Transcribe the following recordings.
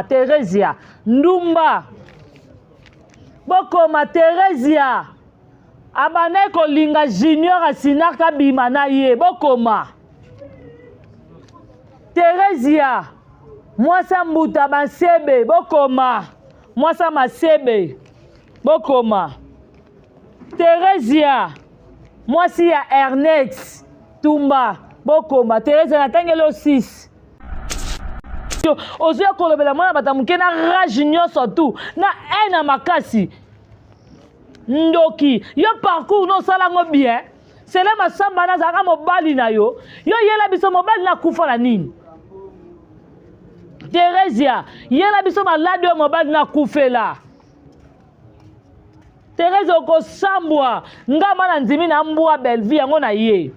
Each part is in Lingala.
Theresia ndumba bokoma Theresia abandaki kolinga junior asinaka abima na ye bokoma Theresia mwasi ya mbuta bansebe bokoma mwasi ya masebe bokoma Theresia mwasi ya Ernest Tumba bokoma Theresia natangeli yo 6 ozoya kolobela mwana bato ya moke na rage nyonso tu na haine ya makasi ndoki yo parcours no osala yango bien sele masamba na azalaka mobali na yo yo yela biso mobali na akufa na nini Theresia yela biso maladi oyo mobali na akufela Therese okosambwa nga ma na ndimi na mbwa Bellevue yango na ye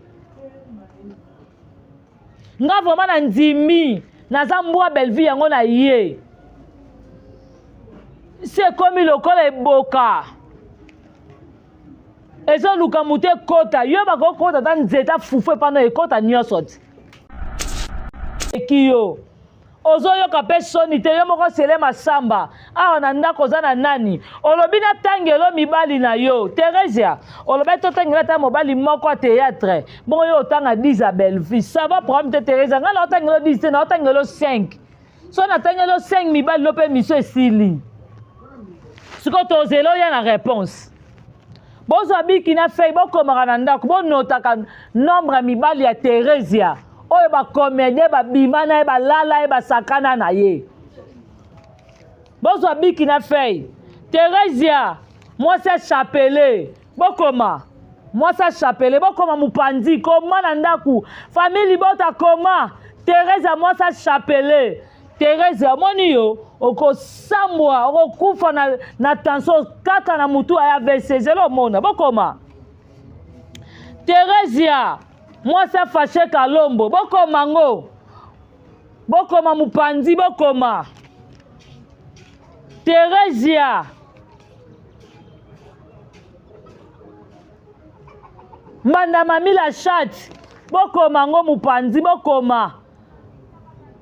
nga vraiment na ndimi naza mbwa Bellevue yango na ye si ekomi lokola eboka ezoluka moto ekota yo bakokota ata nzeta fufu epano ekota nyonso ti eki yo ozoyoka mpe soni te yo moko sele masamba awa na ndako oza na nani olobi natangelo mibali na yo theresia olobi totangela ata mobali moko ya théâtre bongo yo otanga 10 ya bellevue ça va problème te theresia ngai naotangelo 10 te naotangelo 5 so natangelo 5 mibali no mpe miso esili sikoyo tozela oya na réponse bozwa biki na fei bokomaka na ndako bonotaka nombre ya mibali ya theresia oyo bakomedie babima na ye balala ye basakana na ye bozwa biki na fei theresia mwasi ya chapele bokoma mwasi ya chapele bokoma mopanzi koma na ndako famille libota koma theresia mwasi ya chapele Therese omoni yo okosambwa okokufa na, na tension kaka na mutu ya AVC zela omona bokoma Theresia mwasi afashe kalombo bokoma ngo bokoma mopanzi bokoma Theresia mbanda mami la chatte bokoma ngo mopanzi bokoma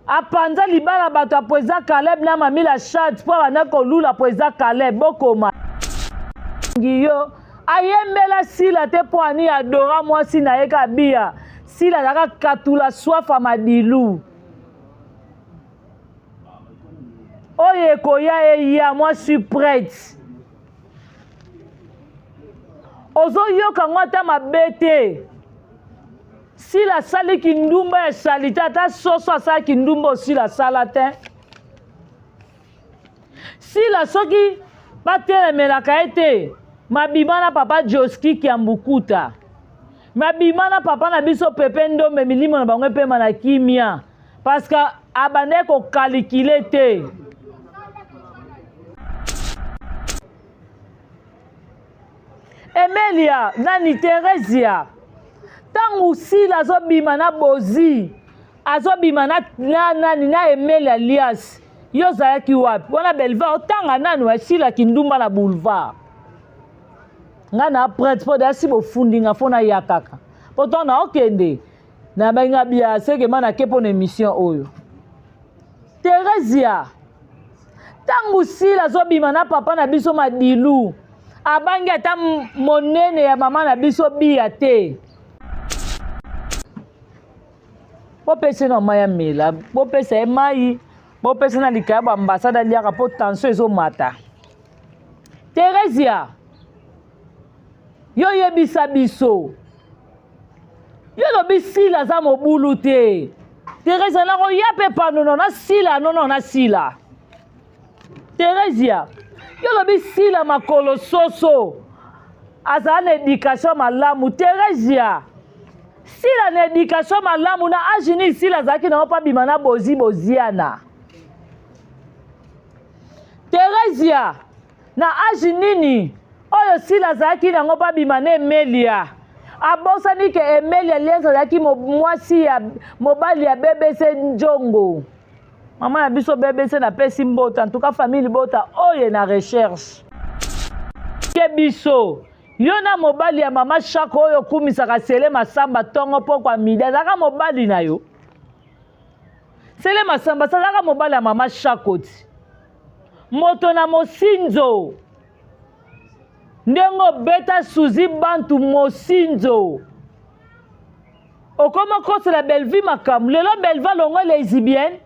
apanza libala bato ya président Caleb na mami la chatte mpo abanda kolula président Caleb bokoma yo ayembela sila te mpo ani adora mwasi na ye kabia sila azalaka katula swafa madilu oyo ekoya eya moi suis prête ozoyoka ngo ata mabe te Sila asali kindumba ya salite ata soso asala kindumba osila asala te sila soki batelemelaka ye te mabima na papa joski kiambukuta mabima na papa na biso pepe ndombe milimo na bango epema na kimia parce que abandaki kokalikile te Emelia nani Theresia ntango Sila azobima na Bozi azobima na, na nani na Emelia Lias yo ozalaki wapi wana Belva otanga nani wa Sila kindumba na boulevard ngai na prête mpo dasi bofundi nga fo naya kaka mpo ntango naokende na benga bia seke ma nake mpo na émission oyo Theresia ntango Sila azobima na papa na biso Madilu abangi ata monene ya mama na biso biya te bopesa ye na mai amela bopesa ye mai bopesa na likaya baambasade aliaka mpo tension ezomata Theresia yo yebisa biso yo lobi sila aza mobulu te Theresia nakoya mpe panono na sila nono na sila Theresia yo lobi sila makolo soso azala na education malamu Theresia sila na education malamu na age nini sila azalaki nango mpo abima na bozi boziana Theresia Na age nini oyo Sila azalaki nango mpo abima na Emelia? Abosani ke Emelia Liens azalaki mwasi ya mobali ya BBC Njongo. Mama na biso BBC napesi mbote, en tout cas famille libota oye na recherche. Ke biso yo na mobali ya mama Shako oyo okumisaka Sele Masamba tongo pokwa midi azalaka mobali na yo. Sele Masamba azalaka mobali ya mama Shako ti. Moto na mosinzo. Ndenge obeta Suzy Bantu mosinzo. Okoma kosela Bellevue makambo. Lelo Bellevue alongwe lesbienne.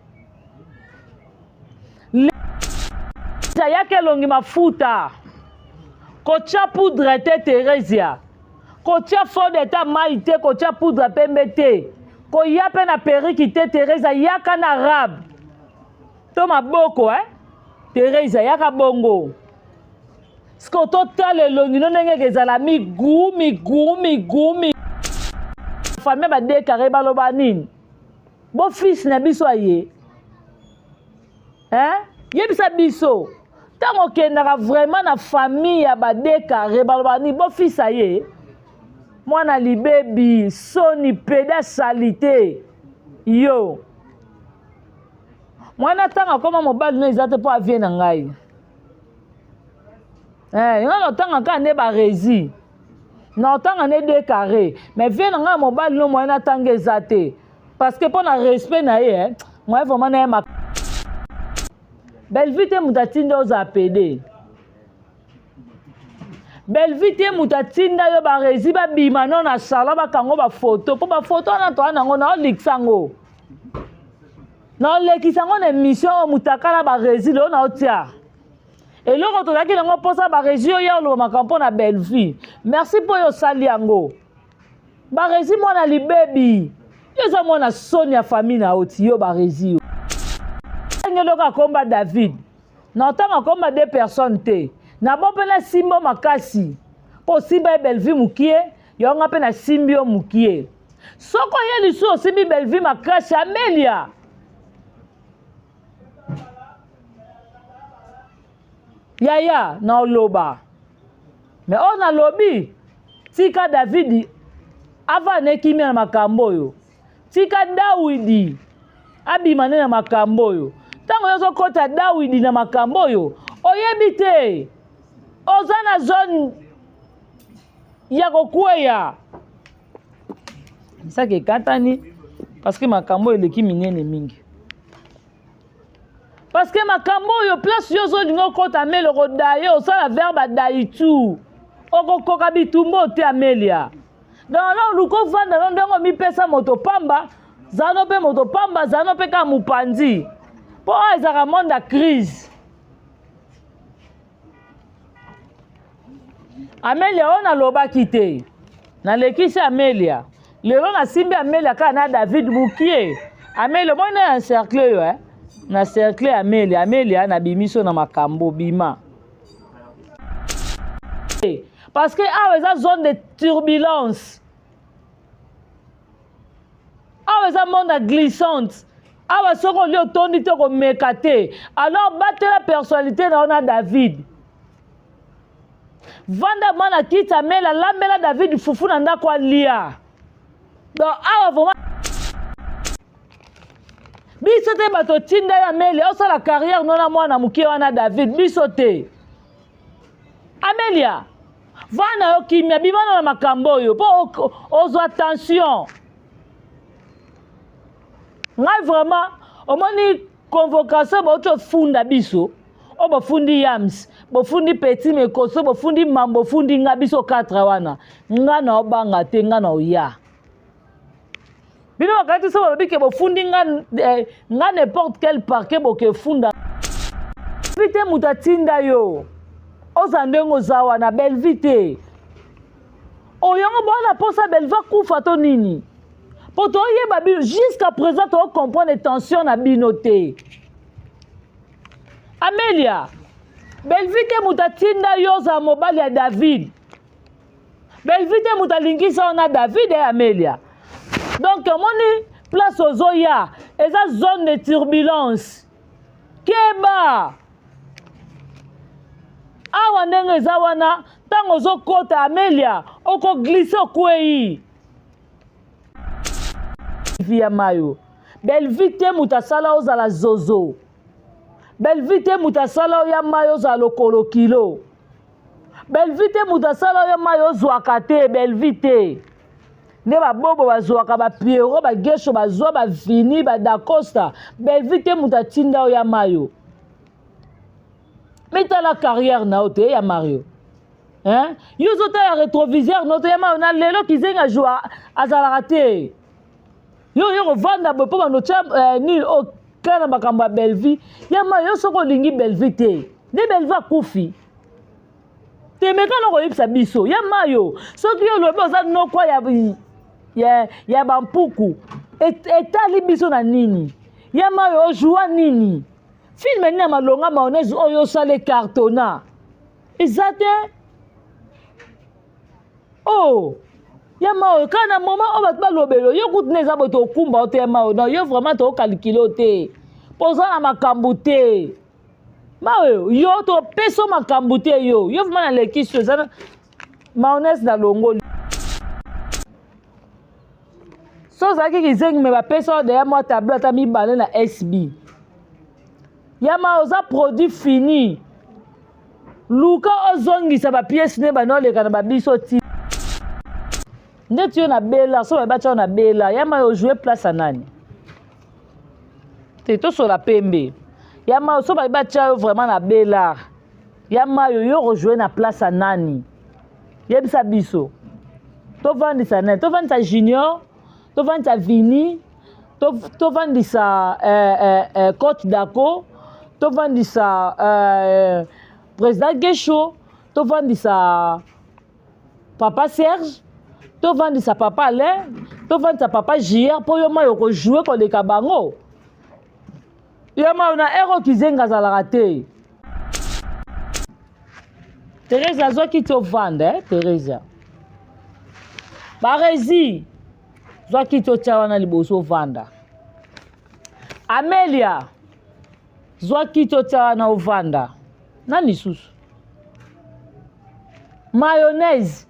Yaka elongi mafuta. Kotia poudre te Theresia. Kotia fond de teint mai te, kotia poudre pembe te. Koya pe na perruque te Theresia, yaka na arabe. To maboko eh? Theresia yaka bongo. Siko totala elongi no ndenge ekezala migu migu migu mi famille ba dekare baloba nini? Bo fils na biso aye. Hein? Yebisa biso. Ntango okendaka vraiment na famille ya ba dekare baloba nini? Bo fils aye. Mwana libebi, soni, peda salite. Yo. Mwana ntango akoma mobali no eza te mpo avie na ngai. Eh, nga natanga kaka nde barezi natanga nde de carré mais vie na ngai ya mobali no moyen natanga eza te parce que mpo na respect na ye eh, moyen vraiment na ye ma Bellevue te moto atinda ozala pede Bellevue te moto atinda yo barezi babima no na salon bakango bafoto mpo bafoto wana toa nango naolikisa yango naolekisa yango na émission oyo motakala barezi lelo naotia eloko tozalaki nango mposa barezi oyo ya oloba makambo mpo na Bellevue merci mpo oyo osali yango barezi mwana libebi yo eza mwana soni ya famille na yo ti yo barezi yo ndenge eloko akomba David na ntango akoma de personne te na bo mpe nasimba makasi mpo osimba ye Bellevue mokie yango nga mpe nasimbi yo mokie soki oye lisusu osimbi Bellevue makasi amelia yaya na oloba me oyo nalobi tika Davidi avanda ekimia na makambo oyo tika Dawidi abima nde na makambo oyo ntango yo ozokɔta Dawidi na makambo oyo oyebi te oza na zone ya kokweya saki ekatani parce que makambo oyo eleki minene mingi parce que makambo oyo place yo ozolinga okɔta ameli okodaye osala verbe adaitu okokoka bitumba ote amelia donc alors oluka ovanda no ndenge omipesa moto pamba zala no mpe moto pamba zala no mpe kaka mopanzi mpo oyo ezalaka monde ya crise amelia oyo nalobaki te nalekisi amelia lelo nasimbi amelia kaka na david bukie amelia omoni na encercle yo eh? na cercle amelia amelia nabimiso na makambo bima parce que awa eza zone de turbulence awa eza monde ya glissante awa soki olie otondi te okomeka te alors batela personnalité na yo na david vanda mwana kiti amela lambela david fufu na ndako alia donc awa vraiment biso te bato otinda yo amelia osala carrière no na mwana moke wana david biso te amelia vanda yo kimia bimana na makambo oyo mpo ozwa tension ngai vraiment omoni convocation bauti ofunda biso oyo bofundi yams bofundi petit mekoso bofundi mambo bofundi nga biso 4 wana nga na obanga te nga na oya bino bakati so balobi ke bofundi nga eh, nga n'importe quel parquet bokefunda te moto atinda yo oza ndenge oza wana Bellevue te oyango bwana mposa Bellevue akufa to nini mpo toyeba bino jusqu'à présent tocomprendre tension na bino te amelia Bellevue te moto atinda yo ozala mobali ya david Bellevue te moto alingisa yo na david e amelia donc omoni place ozoya eza zone de turbulence keba awa ndenge eza wana ntango ozokota amelia okoglise okwei ya mayo Bellevue te moto asala ozala zozo Bellevue te moto asala oya mayo ozala lokolo kilo Bellevue te moto asala oyo mai ozwaka te Bellevue te nde babobo bazwaka bapiero bagesho bazwa bavini badacosta Bellevue te moto atinda oyo ya mayo. Mitala carrière na yo te ya Mario. Hein? Yo ozotala rétroviseur no te ya Mario na lelo kizenga joa azalaka te. Yo yo kovanda boye mpo bando tya eh, nini oka na makambo ya Bellevue. Ya Mario yo soki olingi Bellevue te. Nde Bellevue akufi. Te meka na koyebisa biso ya Mayo soki yo olobi oza nokwa ya, ya, ya bampuku et, etali biso na nini? Ya Mayo ojua nini? Film nini ya malonga mayonnaise oyo osala ecartona eza te oh ya mayo kaka na moment oyo bato balobelo yo kutu na eza boye tokumba yo te ya mayo non yo vraiment tokalikile yo te mpo oza na makambo te mayo yo topesa makambo te yo yo vraiment nalekisi yo eza mayonnaise na longoli so ozalaki kizengi me bapesa yo deya mwa tableau ata mibale na sb yama oza produit fini luka ozongisa bapiese ne bana oleka na babiso ti ndeti yo na bela so babatya yo na bela yama yo ojoue place ya nani te tosola pembe ya mayo so bayebi batya yo vraiment na belar ya mayo yo okojoue na place ya nani yebisa biso tovandisa nani tovandisa junior tovandisa vini tovandisa eh, eh, eh, cote daco tovandisa eh, président gesho tovandisa papa serge tovandisa papa alain tovandisa papa jr mpo yo mai okojoue koleka bango yo mai na ero kizenga azalaka te Therese azwaki ti ovanda eh, Therese barezi zwa kiti otya wana liboso ovanda Amelia zwa kiti otya wana ovanda na lisusu mayonnaise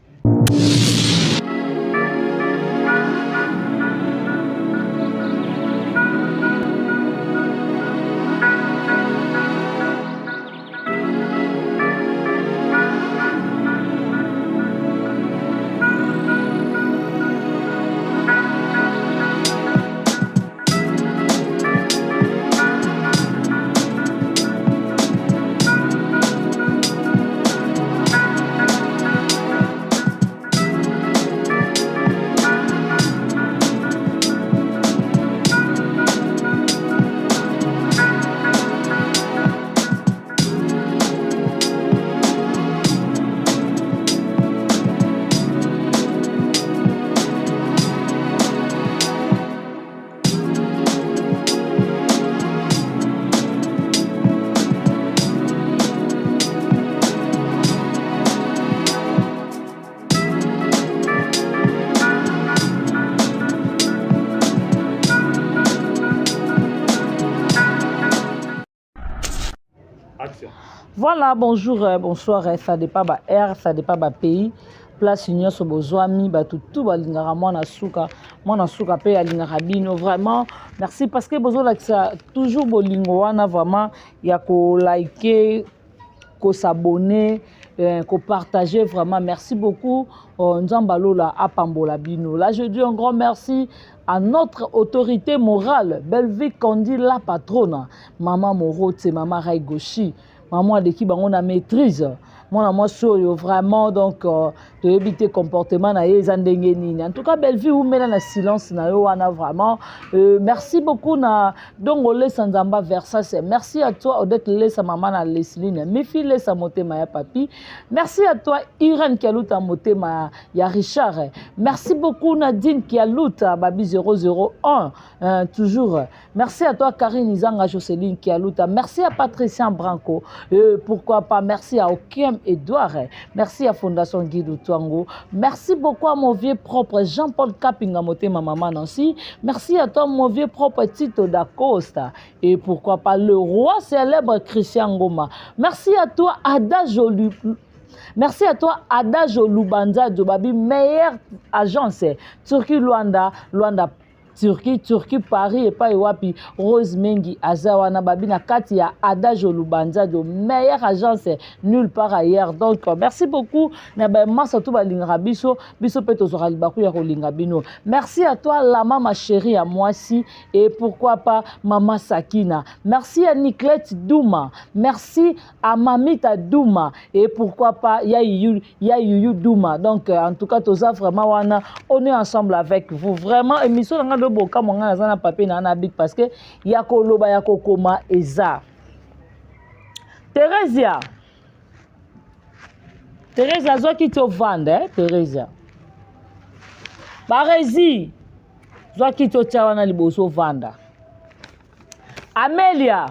Voilà, bonjour, euh, bonsoir, euh, ça dépend ba air, ça dépend ba pays. Place nyonso bozwami bato tout balingaka mwana suka mwana suka mpe alingaka bino vraiment merci parce que bozolakisa toujours bolingo wana vraiment ya kolike kosabonner euh, kopartager vraiment merci beaucoup euh, nzambe alola apambola bino là je dis un grand merci à notre autorité morale Bellevue Kandi la patronne maman Morote maman Ray Goshi maman aleki bango na maîtrise mwana mwasi oyo vraiment donc euh, toyebi te comportement na ye eza ndenge nini en tout cas Bellevue umela na silence na yo wana vraiment euh, merci beaucoup na dongo lesa nzamba Versace merci à toi Odette lesa maman na Lesline Mifi lesa motema ya papi merci à toi Irène Kialuta motema ya Richard merci beaucoup Nadine Kialuta babi 001 euh, toujours merci à toi Karine Izanga Jocelyne Kialuta merci à Patricien Branco euh, pourquoi pas merci à Okiem Edouard merci à Fondation Guido Twango merci beaucoup à mon vieux propre Jean-Paul Kapinga motema maman Nancy merci à toi mon vieux propre Tito da Costa et pourquoi pas le roi célèbre Christian Ngoma merci à toi Ada Joli Merci à toi Adagio Lubanza Babi, meilleure agence Turquie Luanda, Luanda Turquie, Turquie, Paris epai wapi Rose Mengi aza wana babi na kati ya Adagio Lubanzadio, meilleure agence nulle part ailleurs. Donc merci beaucoup na ba masa tout balingaka biso, biso pe tozwaka libaku ya kolinga bino. Merci à toi la mama chérie ya mwasi et pourquoi pas mama Sakina. Merci à Niclette Douma, merci à Mamita Douma et pourquoi pas ya Yuyu, ya Yuyu Douma. Donc en tout cas toza vraiment wana, on est ensemble avec vous. Vraiment émission na nga loboka mwanga naza na papier na na bic parce que ya koloba ya kokoma eza. Theresia, Theresia azwaki ti ovanda eh, Theresia. Barezi zwaki ti otya wana liboso ovanda. Amelia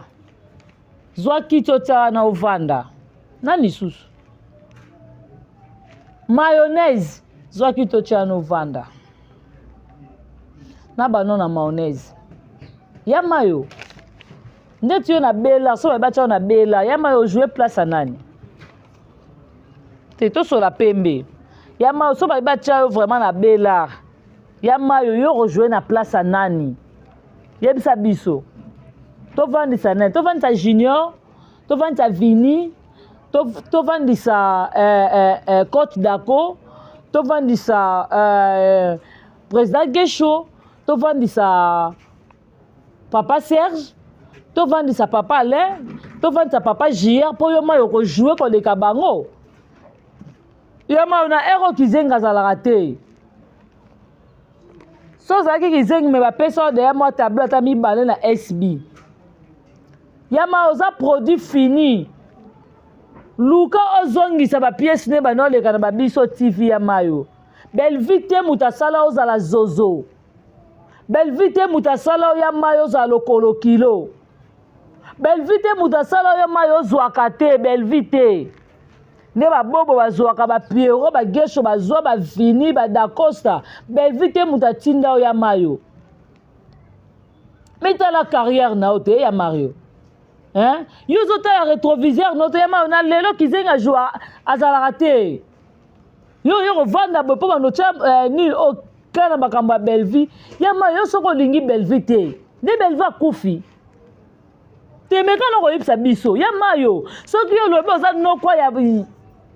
zwa kiti otya wana ovanda. Na lisusu mayonnaise zwa kiti otya wana ovanda. Na bano na mayonnaise ya mayo ndeti yo na bela so babatya yo na bela ya mayo ojoue place ya nani te tosola pembe ya mayo so bayebi batya yo vraiment na bela ya mayo yo ojoue na place ya nani yebisa biso tovandisa nani tovandisa junior tovandisa vini tovandisa eh, eh, eh, cote daco tovandisa eh, président gesho tovandisa papa serge tovandisa papa alain tovandisa papa jr mpo yo mai okojoue koleka bango yo mai na ero kizenga azalaka te so ozalaki kizengi me bapesa yo deya mwa tableau ata mibale na sb yama oza produit fini luka ozongisa bapiese ne bana oleka na babiso tv ya mayo belvi te moto asala ozala zozo belvi te moto asala oya mayo ozala lokolo kilo belvi te moto asala oya mayo ozwaka te belvi te nde babobo bazwaka bapiero bagesho bazwa bavini badacosta belvi te moto atinda oya mayo mitala carrière na yo te ya mario hein? Yo ozotala rétroviseur no te ya mayo na lelo kizenga joa azalaka te yo yo kovanda boye mpo bando tya eh, nini oka na makambo ya bellevue ya mayo yo soki olingi bellevue te nde bellevue akufi te meka na koyebisa biso ya mayo soki yo olobi oza nokwa ya,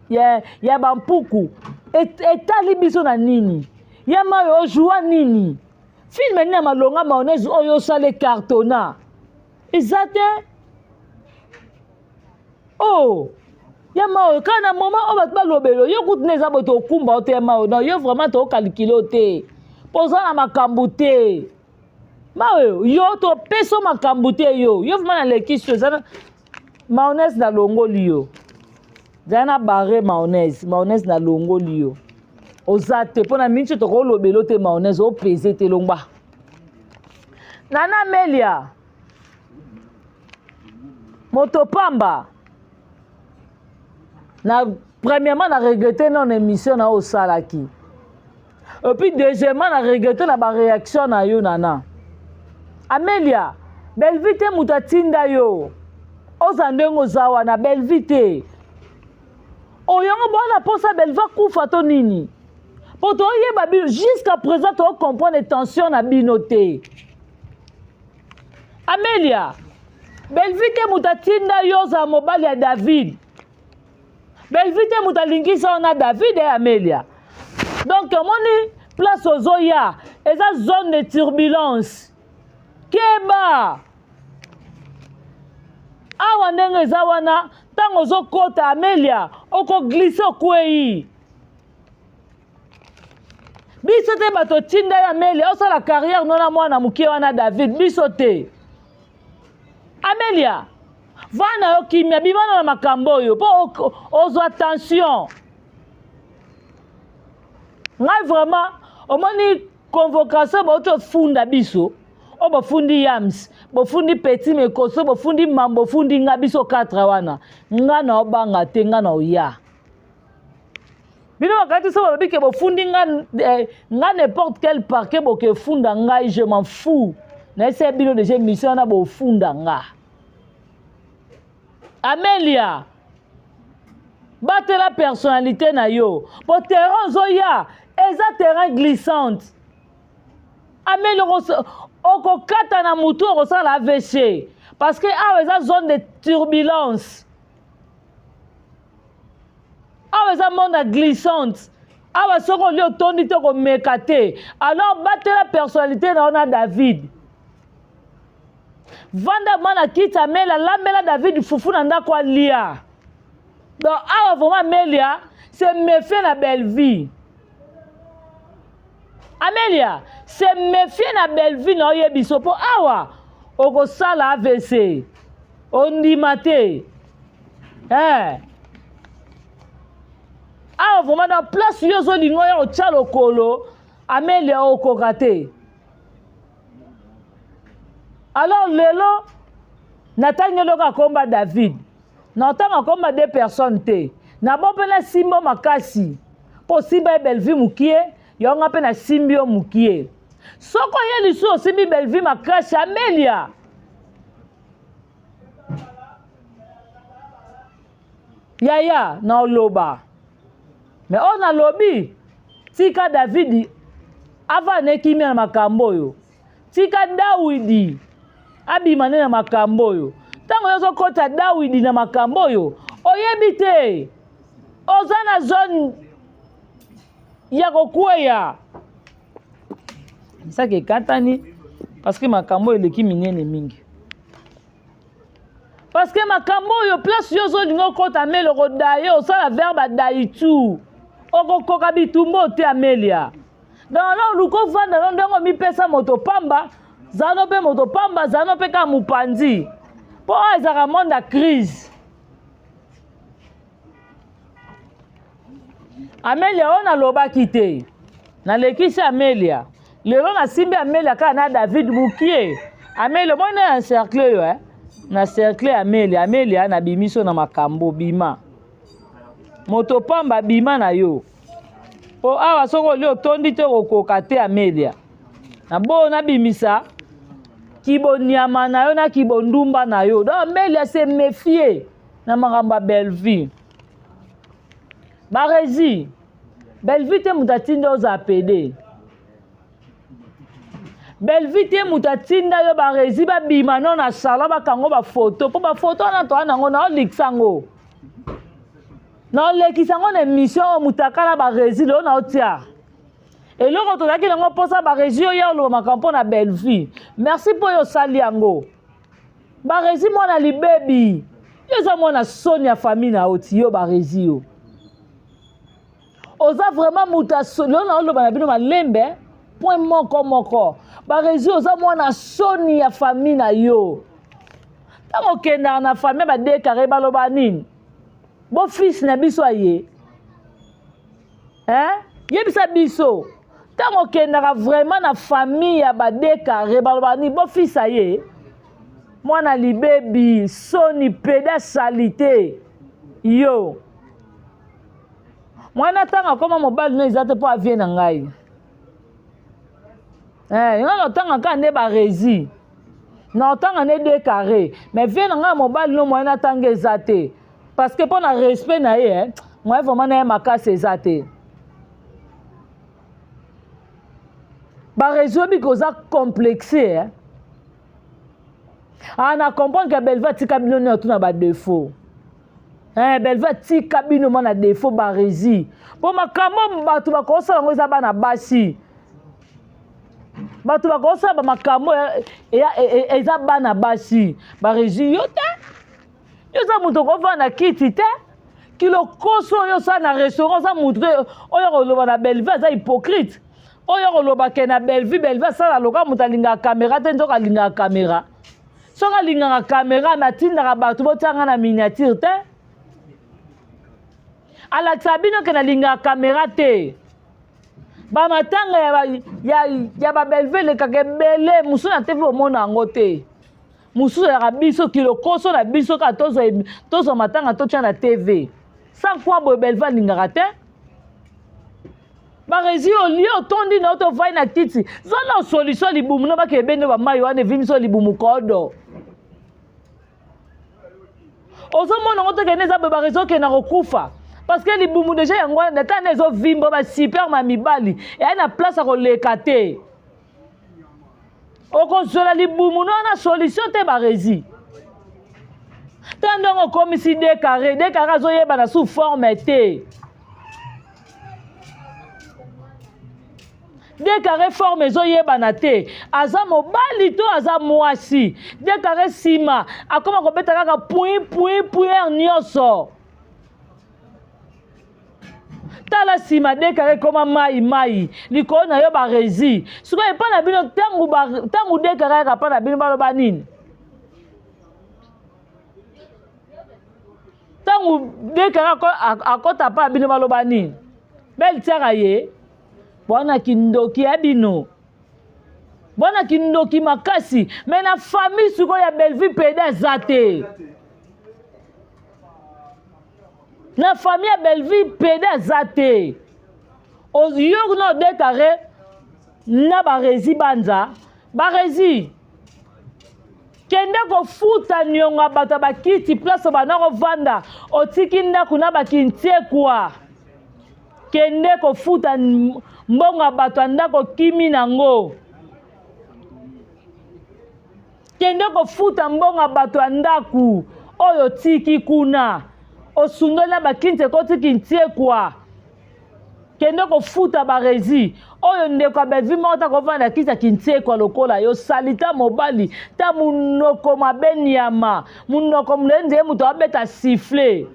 ya, ya bampuku et, etali biso na nini ya mayo ojua nini filme nini ya malonga mayonnaise oyo osala ecartona eza te oh ya mayo kaka na moment oyo bato balobelo yo kutu nde eza boye tokumba yo te ya mayo non yo vraiment tokalikile yo te mpo oza na makambo te mayo yo topesa makambo te yo yo vraiment nalekisi yo eza mayonnaise nalongoli yo zala na barre mayonnaise mayonnaise nalongoli yo oza te mpo na miniti tokolobelo te mayonnaise opese te longba nana amelia moto pamba na premièrement na regrette non émission na oyo osalaki et puis deuxièmement na regrette na baréaction na yo nana amelia belvi te moto atinda yo oza ndenge oza wana belvi te oyango bwana mposa belvi akufa to nini mpo toyeba bino jusqu'à présent tocomprendre tension na bino te amelia belvi te moto atinda yo ozala mobali ya david belvi te moto alingisa yo na david e amelia donc omoni place ozoya eza zone de turbulence keba awa ndenge eza wana ntango ozokota amelia okoglise okwei biso te bato otinda yo amelia osala carrière no na mwana moke wana david biso te amelia vanda yo kimia bimana na makambo oyo mpo ozwa tension ngai vraiment omoni convocation bauti ofunda biso oyo bofundi yams bofundi petit mekoso bofundi mambo bofundi nga biso 4 wana nga na obanga te nga na oya bino bakati so balobi ke bofundi nga eh, nga n'importe quel parquet bokefunda ngai je m'en fous nayesa bino deja émission wana bofunda nga amelia batela personnalité na yo po terrain ozoya eza terrain glissante. Ameli okokata na mutu okosala AVC parce que awa eza zone de turbulence. Awa eza monde ya glissante. Awa soki olie otondi te okomeka te. Alors batela personnalité na yo na David. Vanda mwana kiti amela lambela David fufu na ndako alia. Donc awa vraiment Amelia se méfier na Bellevue. Amelia se méfier na Bellevue na oyebiso po awa okosala AVC. Ondima te. Eh. Awa vraiment na place yo ozolinga oya otya lokolo Amelia okoka te. Alors lelo natangi eloko akomba David. Na otanga komba deux personnes te. Na bo mpe nasimba makasi. Mpo osimba ye Bellevue mokie, yango nga mpe nasimbi yo mokie. Soko ye lisusu osimbi Bellevue makasi, Amelia. Yaya, na oloba. Mais oyo nalobi, tika Davidi avanda kimia na makambo oyo. Tika Dawidi abima nde na makambo oyo. Ntango yo ozokota Dawidi na makambo oyo, oyebi te oza na zone ya kokweya. Saki ekatani parce que makambo oyo eleki minene mingi. Parce que makambo oyo place yo ozolinga okota Amelia okodaye osala verbe adaitu okokoka bitumba ote Amelia. Donc alors luka ovanda no ndenge omipesa moto pamba zala no mpe moto pamba zala no mpe kaka mopanzi mpo oyo ezalaka monde ya crise. Amelia oyo nalobaki te nalekisi Amelia lelo nasimbi Amelia kaka na David Mukie Amelia omoni na encercle yo eh? na cercle Amelia Amelia nabimiso na makambo bima moto pamba bima na yo po awa soki olie otondi te okokoka te Amelia na boyo nabimisa kibonyama na yo na kibondumba na yo donc Amelia se méfier na makambo ya Bellevue barezi Bellevue te moto atinda ozala pede Bellevue te moto atinda yo barezi babima no na salon bakango bafoto mpo bafoto wana toa nango naolikisa yango naolekisa yango na émission oyo motakala barezi lelo naotia eloko tozalaki nango mposa barezi oyo ya oloba makambo mpo na Bellevue merci mpo oyo osali yango Barezi mwana libebi yo oza mwana soni ya famille na yo ti yo barezi yo oza vraiment moto ya soni lelo naoloba na bino malembe point moko moko barezi oza mwana soni ya famille na yo ntango okendaka na famille badekare baloba nini bofisi na biso aye Hein? Yebisa biso. Tango okendaka vraiment na famille ya ba dekare baloba ni bofisa ye. Mwana libebi, soni, peda salite. Yo. Mwana tanga akoma mobali no eza te mpo avie na ngai. Eh, nga na otanga kaka nde ba resi. Na otanga nde de carré. Mais vie na ngai mobali no moyen natanga eza te. Parce que mpo na respect na ye, eh, moyen vraiment na ye makasi eza te. Ba resi oyebi koza complexe eh. Ah, na comprendre que Belva atika bino nyonso na ba défaut. Eh, Belva atika bino mwana défaut ba resi. Po makambo bato bakosala yango eza bana basi. Bato bakosala ba makambo eza bana basi. Ba resi yo te. Yo oza moto okovanda na kiti te. Kilokoso oyo osala na restaurant oza moto te oyo koloba na Bellevue aza hypocrite. Oyo koloba ke na Bellevue, Bellevue asala lokola moto alingaka kamera te nzoka alingaka kamera. Soki alingaka kamera me atindaka bato botia nga na miniature te. Alakisaka bino ke nalingaka kamera te. Bamatanga ya, ba, ya, ya ba Bellevue elekaka ebele mosusu na TV omona yango te. Mosusu ezalaka biso kilokoso na biso kaka tozwa tozwa matanga totya na TV. Sans quoi boye Bellevue alingaka te. Barezi olie otondi na yo tovai na kiti zwa na solution libumu na bake ebende bamai wana evimisi yo libumu kodo ozomona yango tokende eza boye barezi okende kokufa parce que libumu deja yango wana tana ezovimba basuper ma mibali eyai na place ya koleka te. Okozwela libumu no wana solution te barezi. Ta ndenge okomisi de carré, de carré azoyebana sous forme te. De carré forme ezoyebana te. Aza mobali to aza mwasi. De carré nsima akoma kobeta kaka pui pui pui heure nyonso. Tala nsima de carré ekoma mai mai likolo na yo barezi. Sikoyo epai na bino ntango de carré ayaka epai na bino baloba nini? Ntango de carré akɔta epai na bino baloba nini? Belle tiaka ye bwana kindoki ya bino bwana kindoki makasi me na famille sikoyo ya Bellevue pede aza te na famille ya Bellevue pede aza te yo na odekare na barezi banza barezi kende kofuta niongo ya bato ya bakiti place banda kovanda otiki ndako na bakintiekwa kende kofuta mbongo ya bato ya ndako okimi nango kende kofuta mbongo ya bato ya ndako oyo otiki kuna osundoli na bakinti ekoti kintiekwa kende kofuta barezi oyo ndeko ya Bellevue moko ta kovanda kiti ya kintiekwa lokola yo salita mobali ta munoko mabe nyama munoko molai nzeye moto abeta siffle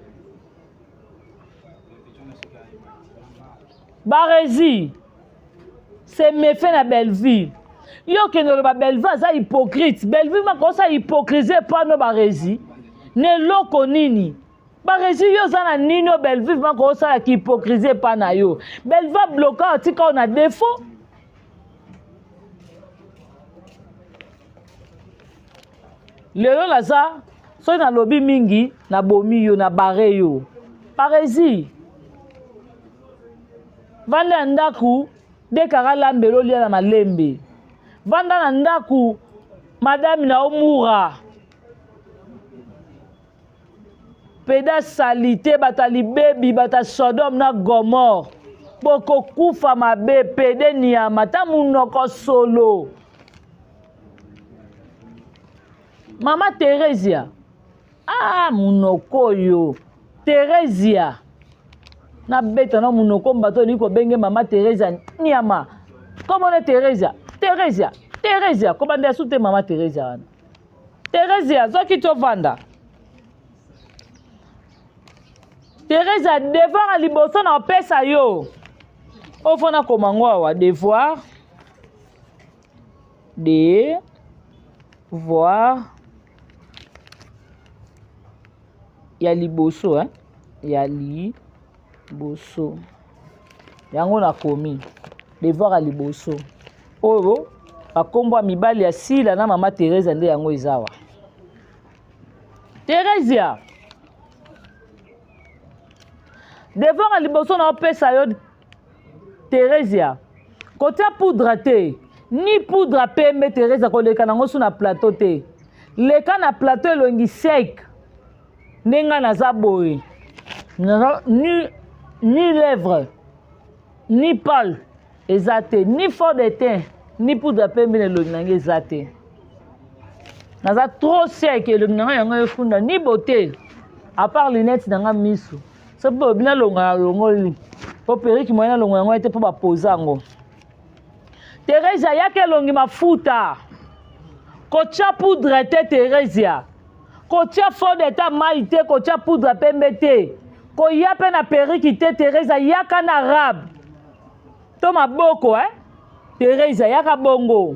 barezi se mefe na Bellevue yo okende oloba Bellevue aza hypocrite Bellevue makosa hypocrisie epano barezi na eloko nini barezi yo oza na nini oyo Bellevue vraiment kosala ki hypocrisie epa na yo Bellevue abloka atika yo na défaut lelo naza soki nalobi mingi nabomi yo na bare yo barezi vanda ya ndako dekaka lambelo olia na malembe vanda na ndako madame na omura peda salite bato ya libebi bato ya sodome na gomore bokokufa mabe pede niama ta monoko solo mama Theresia ah monoko oyo Theresia nabeta na monoko mbato olingi kobenge mama Theresia niama komona Theresia Theresia Theresia kobanda ya su te mama Theresia wana Theresia zwa kiti ovanda Theresia devoir ya liboso na opesa yo oyo nakoma ngo awa devoir de voir ya liboso eh? ya liboso yango nakomi devoir ya liboso oyo bakombo ya mibali ya Sila na mama Teresa nde yango ezawa Theresia devoir ya liboso na opesa yo Theresia kotia poudre te ni poudre pembe Theresia koleka nango su na plateau te leka na plateau elongi sec nde ngai naza boye ni, ni lèvre ni pale eza te ni fond de teint ni poudre pembe na elongi na ngai eza te naza trop sec elongi na ngai yango efunda ni beauté à part lunette na ngai misu soki bobi nalonga na longoli mpo periki moye nalonga yango ete mpo bapoza yango Theresia yaka elongi mafuta kotia poudre te Theresia kotia fond de teint mai te kotia poudre pembe te koya mpe na periki te Theresia yaka na arabe to maboko eh? Theresia yaka bongo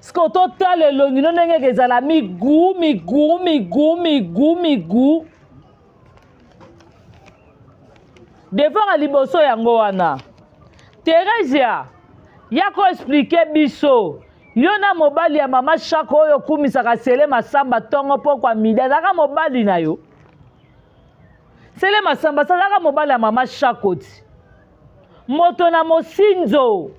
siko totala elongi no ndenge ezala migu migu migu migu migu devoir ya liboso yango wana Theresia ya ko expliquer biso yo na mobali ya mama Shako oyo okumisaka Sele Masamba ntongo pokwa midi azalaka mobali na yo Sele Masamba azalaka mobali ya mama Shako ti moto na mosinzo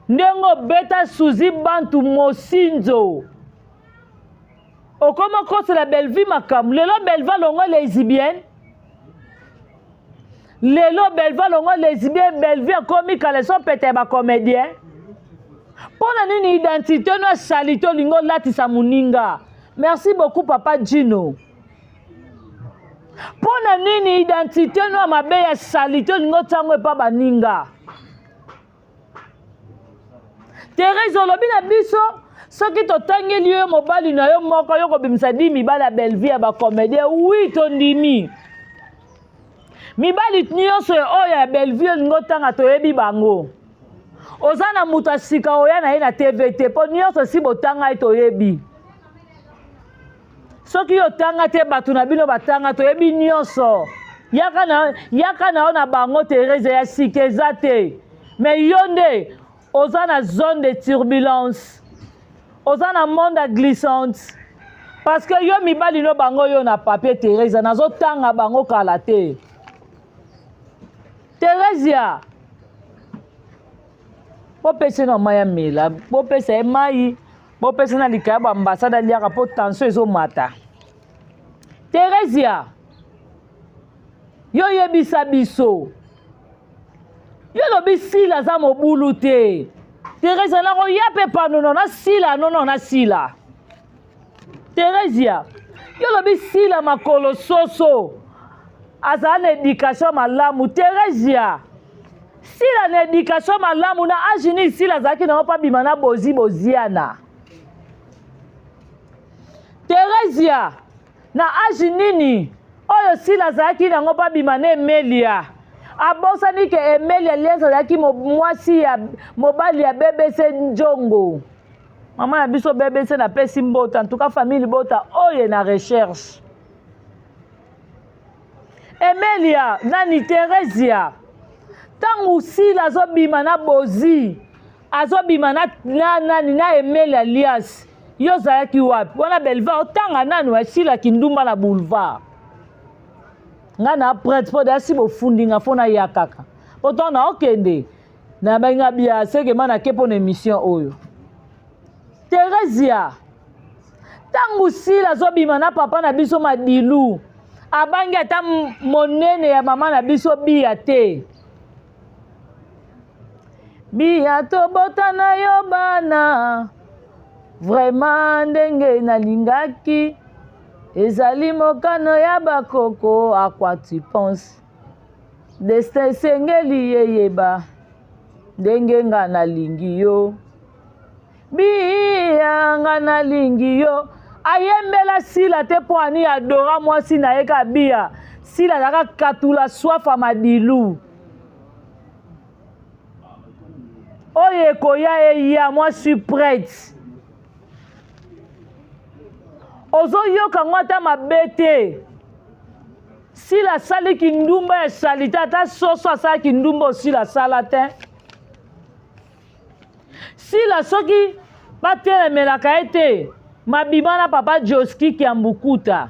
ndenge obeta Suzi Bantu mosinzo okoma kosela Bellevue makambo lelo Bellevue alongwa lesbienne lelo Bellevue alongwa lesbienne Bellevue akomi kaleso pete ya bacomédien. Mpo na nini identité no ya salite olingi olatisa moninga? Merci beaucoup papa Gino. Mpo na nini identité no ya mabe ya salite olingi otia yango epa baninga? Therese olobi na biso soki totangeli yo mobali na yo moko yo kobimisa di mibali ya Bellevue ya bacomédien. Oui, tondimi mibali nyonso oyo ya Bellevue olingi otanga, toyebi bango. Oza na moto ya sika oya na ye na TV te, mpo nyonso si botanga ye, toyebi. Soki yo otanga te, bato na bino batanga, toyebi nyonso. Yaka na, yaka na yo na bango. Therese, ya sika eza te, mais yo nde oza na zone de turbulence, oza na monde ya glissante, parce que yo mibali no bango yo na papier. Therese, nazotanga bango kala te. Theresia, bopesa na mai ya mela, bopesa ye mai, bopesa na likaya baambasade aliaka mpo tension ezomata. Theresia, yo yebisa biso, yo lobi Sila aza mobulu te. Theresia, nakoya mpe panono na Sila, nono na Sila. Theresia, yo lobi Sila makolo soso azala na éducation malamu. Theresia, Sila na éducation malamu na age nini Sila azalaki nango mpo abima na Bozi Boziana? Theresia, na age nini oyo Sila azalaki nango mpo abima na Emelia? Abosani ke Emelia Liens azalaki mwasi ya mobali ya BBC Njongo, mama na biso BBC. Napesi mbote en tout cas famille libota oyo na recherche Emelia nani. Theresia, ntango Sila azobima na Bozi, azobima na nani, na Emelia Alias, yo ozalaki wapi wana? Belva otanga nanu asilaki ndumba na boulevard. Ngai na prête mpo dasi bofundi nga fo naya kaka mpo ntango naokende na benga bia seke ma nake mpo na émission oyo. Theresia, ntango Sila azobima na papa na biso Madilu, abangi ata monene ya mama na biso Biya te. Biya, tobota na yo bana vraiment ndenge nalingaki, ezali mokano ya bakoko. À quoi tu penses? Destin esengeli yeyeba ndenge nga nalingi yo. Biya, nga nalingi yo. Ayembela Sila te mpo ani adora mwasi na ye ka Biya. Sila azalaka katula swafa Madilu. Oyo ekoya eya, moi suis prête. Ozoyoka ngo ata mabe te. Sila asali kindumba ya salite, ata soso asalaki ndumba osila asala te. Sila soki batelemelaka ye te, mabima na papa Joski Kiambukuta,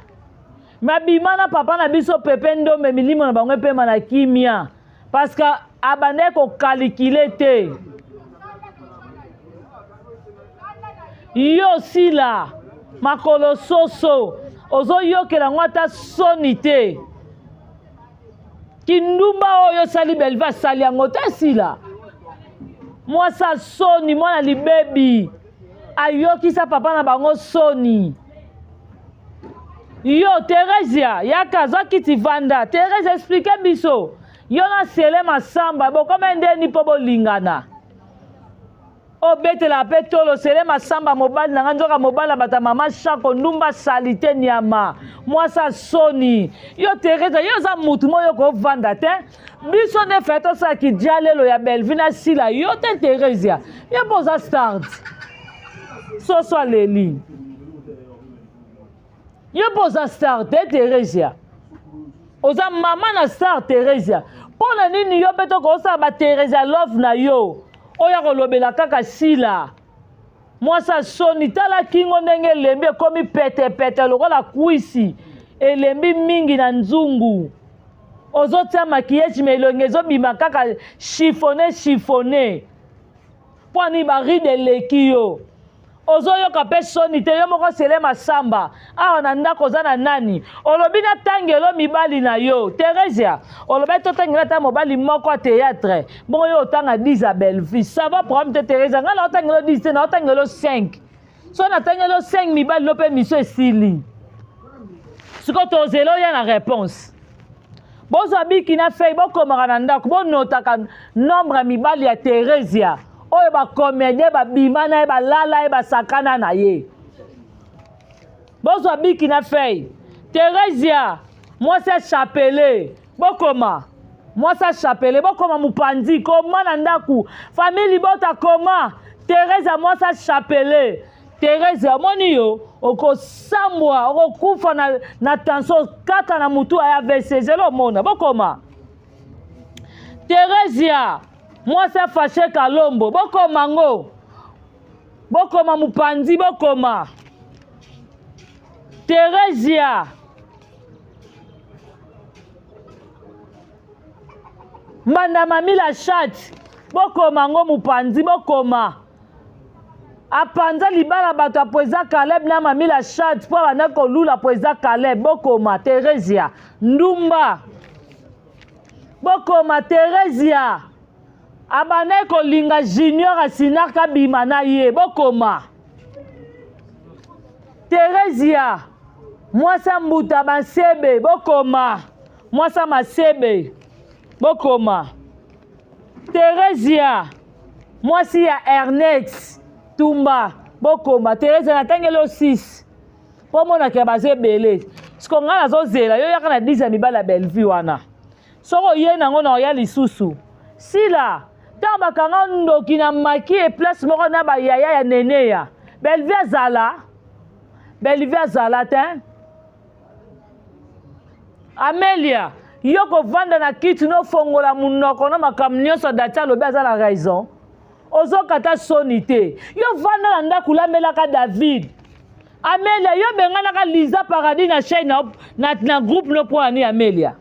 mabima na papa na biso Pepe Ndombe, milimo na bango epema na kimia, parce que abandaki kokalikile te. Yo Sila makolo soso, ozoyokela yango ata soni te. Kindumba oyo osali, Belva asali yango te. Sila mwasi soni, mwana libebi, ayokisa papa na bango soni. Yo Theresia, yaka zwa kiti, vanda. Therese, explique biso, yo na Sele Masamba bokoma ndeni mpo bolingana? Obetela mpe tolo Sele Masamba, mobali na nga, nzoka mobali ya bato ya mama Shako, ndumba salite, nyama, mwasi soni. Yo Theresa, yo oza mutu moko yo kovanda te. Biso nde fe tosalaki dialelo ya Bellevue na Sila, yo te. Theresia, yo mpo oza start soso aleli, yo mpo oza star te. Theresia, oza mama na star. Theresia, mpo na nini yo mpe tokosala batheresia love na yo oyo akolobela kaka Sila mwasi asoni? Tala kingo ndenge elembi, ekomi petepete lokola kwisi elembi mingi na nzungu. Ozotia maquillage mais elongi ezobima kaka chiffonné chiffonné. Mpo ani? Barides eleki yo. Ozoyoka pe soni te yo moko sele masamba awa na ndako oza na nani olobi natangelo mibali na yo Theresia olobaki totangela ata mobali moko ya théâtre bongo yo otanga 10 ya Bellevue ça va problème te Theresia ngai naotangelo 10 te naotangelo 5 so natangelo 5 mibali no mpe mission esili sikoyo tozela oya na réponse Bozwa biki na feuille bokomaka na ndako bonotaka nombre ya mibali ya Theresia oyo ba comédien babima na ye balala ye basakana na ye. Bozwa biki na feuille. Theresia mwasi ya chapelet bokoma mwasi ya chapelet bokoma mopanzi koma na ndako famille libota koma Theresia mwasi ya chapelet Therese omoni yo okosambwa okokufa na, na tension kaka na mutu ya AVC zela omona bokoma Theresia mwasi ya Fashe Kalombo bokoma ngo bokoma mupanzi bokoma Theresia mbanda mami la chatte bokoma ngo mupanzi bokoma apanza libala bato ya poeza Caleb na mami la chatte mpo abanda kolula poeza Caleb bokoma Theresia ndumba bokoma Theresia abandaki kolinga junior asinark abima na ye bokoma Theresia mwasi ya mbuta bansebe bokoma mwasi ya masebe bokoma Theresia mwasi ya Ernest Tumba bokoma Theresia natangeli yo 6 mpo omonaka baza ebele siko ngai nazozela yo yaka na 10 ya mibali ya Bellevue wana soki oye nango na oya lisusu sila ntango bakanga ndoki na maki e place moko na bayaya ya neneya Bellevue azala Bellevue azala te Amelia, yo kovanda na kiti nofongola munoko na makambo nyonso Dati alobi aza na raison. Ozoka ata soni te. Yo vanda na ndako lambelaka David. Amelia, yo benganaka Liza Paradis na chaîne na, na, na groupe no mpo na nini Amelia?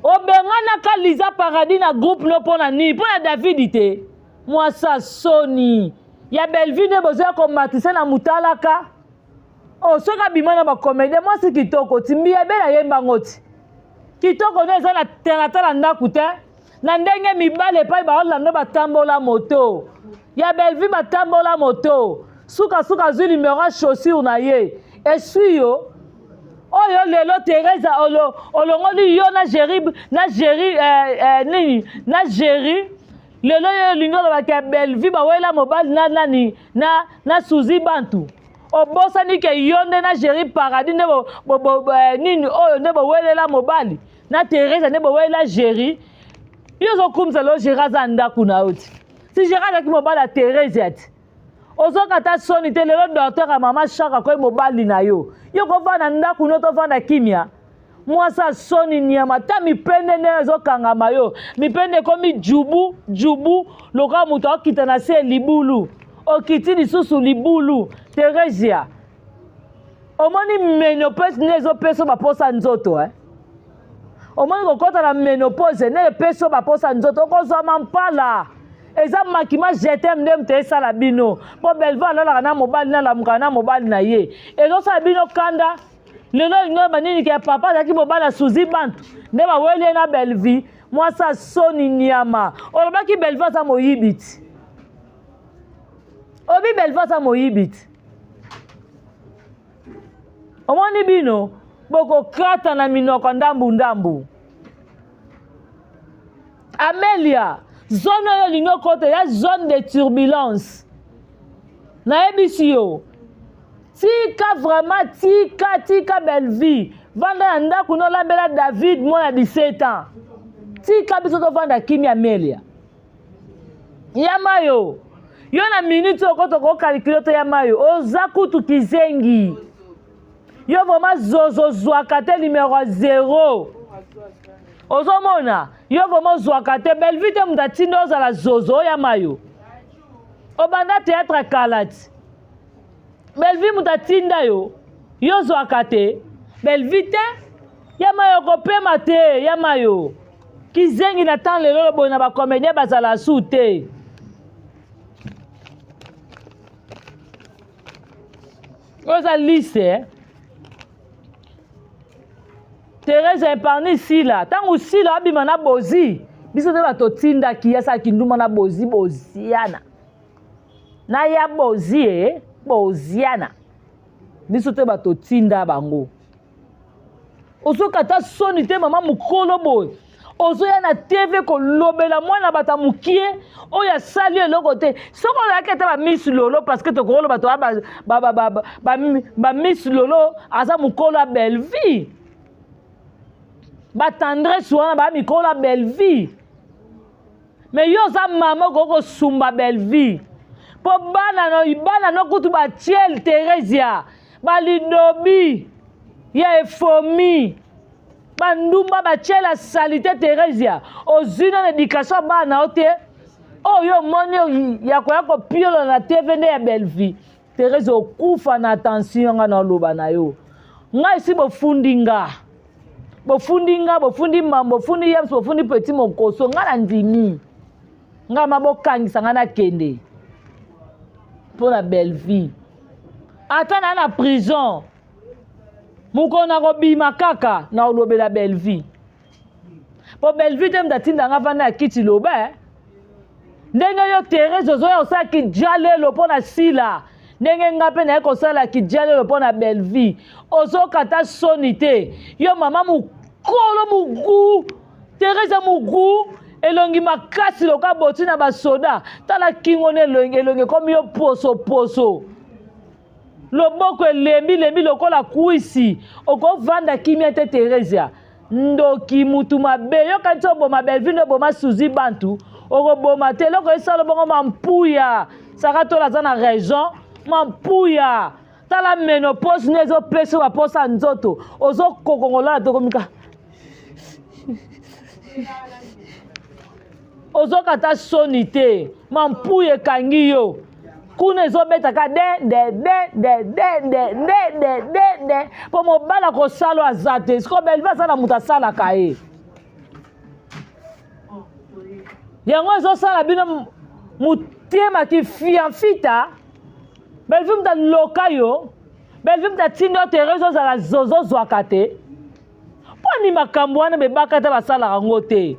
Obenganaka Liza Paradis na groupe no mpo na nini? Mpo na David te. Mwasa soni ya Bellevue nde bozoya komatisa na mutalaka. Oh, soki abima na bacomédien mwasi kitoko ti mbiya bela ayemba ngo ti kitoko nde eza na talatala ndako te na ndenge mibale epai baolanda batambola moto ya bellevue batambola moto sukasuka azwi numero ya chaussure na ye eswi yo oyo lelo Teresa olo, olongoli yo na Jerry na Jerry eh, eh, nini na Jerry lelo yo olingi olobaka ya Bellevue bawela mobali na nani na, na Suzy Bantu obosani ke yo nde na Jerry Paradis nde bo, bo, bo, bo, eh, nini oyo nde bowelela mobali na Teresa nde bowelela Jerry yo ozokumisa lelo Jerry aza ndako na yo ti si Jerry azalaki mobali ya Teresa ti ozoka ata soni te lelo docteur ya mama shaka akoyi mobali na yo yo kovanda ndako no tovanda kimia mwasi ya soni nyama ata mipende nde ezokangama yo mipende ekomi jubu jubu lokola moto akokita na se libulu okiti lisusu libulu teresia omoni menopause nde ezopesa baposa nzoto eh? omoni kokɔta na menopause nde epesi baposa nzoto okozwa mampala eza makima jetem nde moto esala bino mpo belva alalaka na mobali nalamukaka na mobali na ye ezosala bino kanda lelo olingi oyeba nini ke papa azalaki mobali ya suzi bantu nde baweli ye na bellevue mwasi ya soni nyama olobaki bellevue aza moyibi ti obi bellevue aza moyibi ti omoni bino bokokata na minoko ndambu ndambu Amelia, zone oyo olingi okota ya zone de turbulence. Nayebisi yo. Tika vraiment tika tika Bellevue. Vanda na ndako no lambela David mwana 17 ans. Tika biso tovanda kimia Amelia. Ya mayo. Yo na minute oyo koto ko calculer to ya mayo. Oza kutu kizengi. Yo vraiment zozo zwaka te numero 0. Ozomona yo vraiment ozwaka te Bellevue te moto atindi ozala zozo oya mayo. Obanda théâtre kala ti. Bellevue moto atinda yo. Yo ozwaka te. Bellevue te. Ya mayo kopema te ya mayo. Kizengi na temps lelo boye na ba comédien bazala su te. Oyo eza liste eh? Therese épargne Sila. Ntango Sila abima na Bozi, biso nde bato tindaki asala kindumba na Bozi Boziana. Na ya Bozi eh, Boziana. Biso te bato tinda bango. Ozoka ata soni te mama mokolo boye. Ozoya na TV kolobela mwana bato ya mokie oyo asali eloko te. Soki ozalaki ata ba Miss Lolo parce que tokoloba to ba ba ba ba ba Miss Lolo aza mokolo ya Bellevue. Ba tendresse wana ba mikolo ya Bellevue. Mais yo oza mama okoki kosumba Bellevue. Po bana no bana no kutu ba tiel Theresia ba lidobi ya efomi bandumba batiela salite Theresia ozwi nano education ya bana na yo te oyo omoni ya koya kopiola na TV nde ya Bellevue Therese okufa na tension nga na oloba na yo nga esi bofundi nga bofundi nga bofundi mambo bofundi yams bofundi petit mokoso nga na ndimi nga ma bokangisa nga nakende mpo na Bellevue ata na na prison mokolo nakobima kaka na olobela Bellevue mpo Bellevue te moto atinda nga vanda ya kiti loba eh. Ndenge yo Therese ozoya kosala kijalelo mpo na Sila, ndenge nga mpe naye kosala kijalelo mpo na Bellevue, ozoka ata soni te. Yo mama mokolo mogu Therese mogu elongi makasi loka boti na basoda, tala kingo na elongi, elongi ekomi yo poso poso, loboko elembi lembi lokola kwisi, okovanda kimia te Theresia. Ndoki mutu mabe yo kanisi oboma Bellevue nde oboma Suzy Bantu okoboma te eloko esalo bongo mampuya Sarah Tola aza na raison mampuya tala menopause nde ezopesa baposa nzoto ozokokongolala tokomika ozoka ata soni te mampuya ekangi yo kuna ezobeta ka de de de de de de de de de de mpo mobali akosala aza te sikoyo belvi aza na moto asalaka ye yango ezosala bino motema kifianfita belvi moto aloka yo belvi moto atindi yo therese ozala zozo ozwaka te mpo ni makambo wana bebaka te basalaka yango te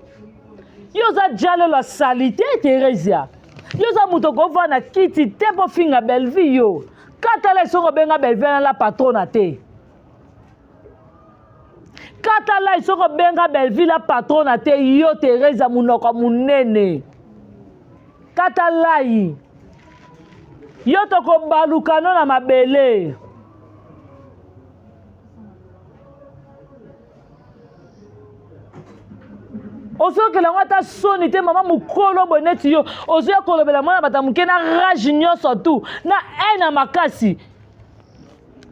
yo oza jalelo ya salite theresia yo oza moto okovanda na kiti te mpo finga bellevue yo katala esongo obenga bellevue na la patrona te katala esongo obenga bellevue la patrona te yo theresia monoko monene kata lai yo tokobaluka no na mabele ozokela yango ata soni te mama mokolo boye neti yo ozoya kolobela mwana bato ya moke na rage nyonso tu na haine ya makasi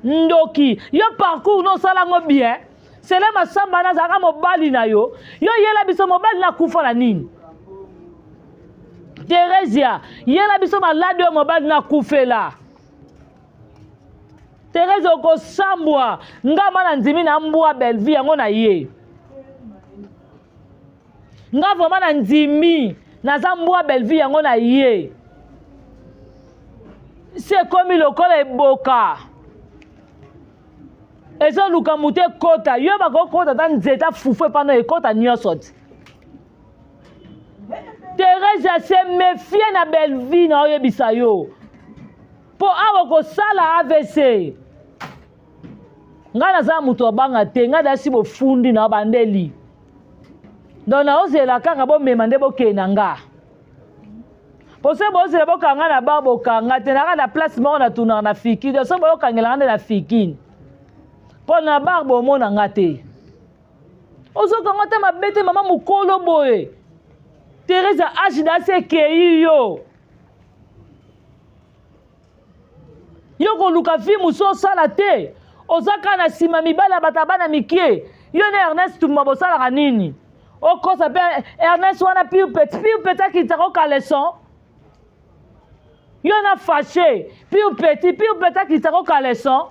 ndoki yo parcours no osala yango bien sele masamba na azalaka mobali na yo yo yela biso mobali na akufa na nini Theresia yela biso maladi oyo mobali na akufela Therese okosambwa nga ma na ndimi na mbwa Bellevue yango na ye nga vraiment na ndimi naza mbwa Bellevue yango na ye si ekomi lokola eboka ezoluka moto ekota yo bakokota ata nzeta fufu epano ekota nyonso ti Therese ase mefie na Bellevue na oyebisa yo mpo awa kosala avc ngai naza moto abanga te ngai dasi bofundi na bandeli donc naozela kaka bomema nde bokende na nga mpo soki bozela bokanga na bar bokanga te naka na place moko natunaka na fikini donc soki boyokangelanga nde na fikini mpo na bar bomona nga te ozokanga te mabe te mama mokolo boye teresa age dasi ekei yo yo koluka vie mosusu osala te oza kaka na nsima mibali ya bato ya bana mikie yo na ernest tumba bosalaka nini okosa mpe ernest wana pire petit pire petit akitaka okaleson yo na fache pire petit pire petit akitaka okaleson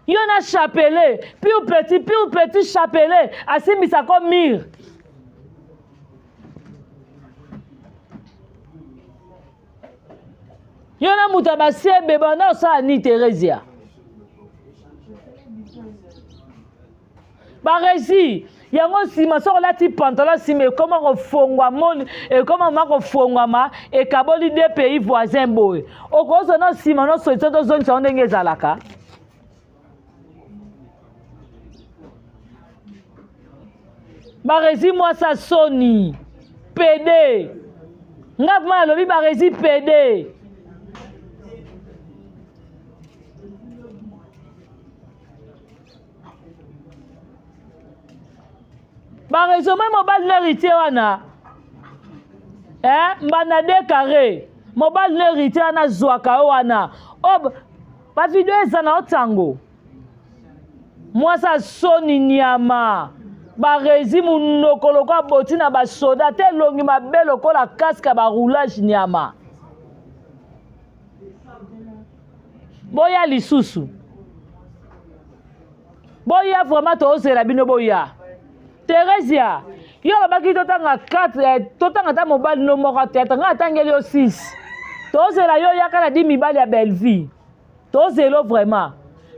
yo na chapelet pire petit pire petit chapelet asimbisako mire yo na moto ya basebe banda osala ni theresia. Baresi yango nsima soki olati pantalon nsima ekoma kofongwa moni ekoma ma kofongwama ekaboli de pays voisin boye okozwa na nsima no solution tozongisa yango ndenge ezalaka. Barezi mwasa soni pede nga vraimen nalobi barezi pede. Baresume mobali na héritier wana eh, mbanda de carré mobali na héritier wana azwaka yo wana oh, bavideo eza na yo ntango mwasi asoni nyama barezi monoko lokola boti na basoda te elongi mabe lokola kaske ya baroulage nyama boya lisusu boya vraiment tozela bino boya Theresia yo olobaki totanga 4 eh, totanga ata mobali no moko te ata ngai atangeli yo 6 tozela yo yaka na di mibali ya Bellevue tozelo vraiment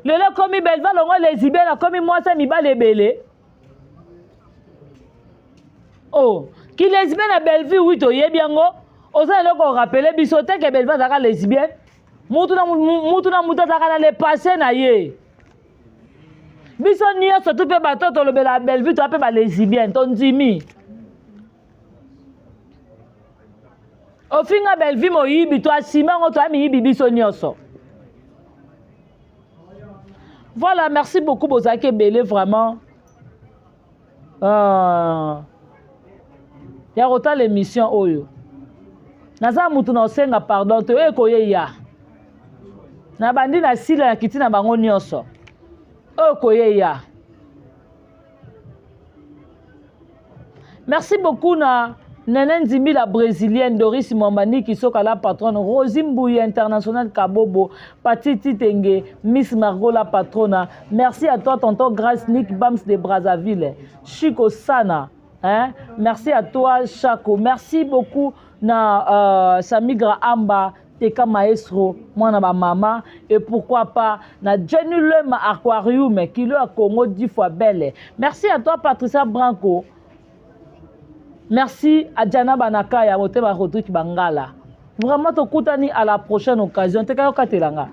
lelo ekomi Bellevue alongo lesbienne akomi mwasi ya mibali ebele oh ki lesbienne ya Bellevue wi toyebi yango oza eloko orapele biso te ke Bellevue azalaka lesbienne mutu na mutu na mutu azalaka na le passé na ye biso nyonso tu mpe bato tolobela Bellevue toya mpe balesibienne tondimi ofinga Bellevue moyibi to asima yango toya miyibi biso nyonso. Voilà, merci beaucoup bozalaki ebele vraiment ya kotala émission oyo. Naza mutu na osenga pardon te oyo ekoyeya na bandi na sila na kiti na bango nyonso oyo koyeya. Merci beaucoup na Nene Nzimbi la brésilienne, Doris Mwambaniki Soka la patronne, Rosie Mbouye international Kabobo, Pati Titenge, Miss Margot la patrona. Merci à toi tonton Grace Nick Bams de Brazzaville, Chico Sana. Hein? Merci à toi Chaco. Merci beaucoup na Samigra Amba Teka Maestro, mwana ba mama, et pourquoi pas na Jenny Lema Aquarium, kilo ya Congo 10 fois belle. Merci à toi Patricia Branco. Merci à Diana Banakaya, motema Rodrigue Bangala. Vraiment tokutani à la prochaine occasion. Teka yo katelanga.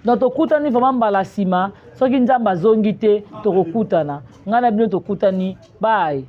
Donc tokutani vraiment mbala sima, soki Nzambe azongi te tokokutana. Ngai na bino tokutani. Bye.